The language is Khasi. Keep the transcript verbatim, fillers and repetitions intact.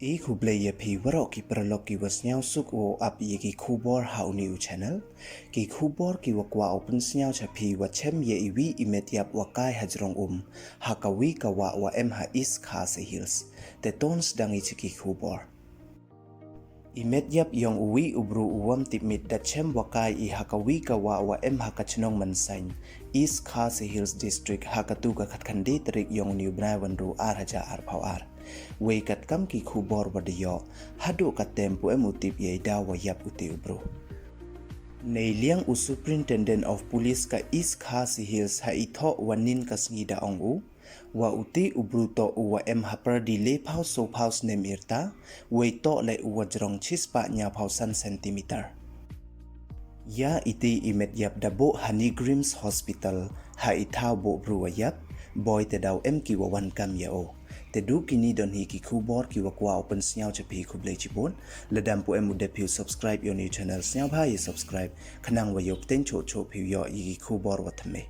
I khublei ïa phi waroh ki paralok ki wa sniawsuk u ap ïa ki khubor ha u ne u channel. Ki khubor ki wa kwah u pynsniaw cha phi wa chem ïa i wi i met ïap wa kai ha jrong um ha ka wi ka wah wa em ha East Khasi Hills. Te ton sdang i cha ki khubor. I met ïap yong u wi u bru u wam tipmit da chem wa kai i ha ka wi ka wah wa em ha ka chnong Mynsain, East Khasi Hills District, ha ka tu ka khatkhyndai tarik yong u ne u bnai wa ynru ar hajar arphaw ar. Wei katkam ki khubor wa da ïoh, haduh katem pu em u tip ïa i daw wa ïap u te u bru. Nei liang u Superintendent of Police ka East Khasi Hills ha i thoh wa nin ka sngi da ong u, wa u te u bru toh u wa em ha pyrdi lephaw sophaw snem irta, wei toh leh u wa jrong chispah ynñiawphaw san centimeter. Ïa i te i met ïap da buh ha NEIGRIHMS Hospital ha i thaw buh bru wa ïap, boi te daw em ki wa wan kam ïa u. Te du kini don hi ki khubor ki wa kwah u pynsniaw cha phi, khublei chibun. Lada pu em u dep phi u subscribe ïa u ne u channel, sniawbha ïa subscribe, khnang wa ïoh pteng choh choh phi u ïoh ïa ki khubor wa thymmai.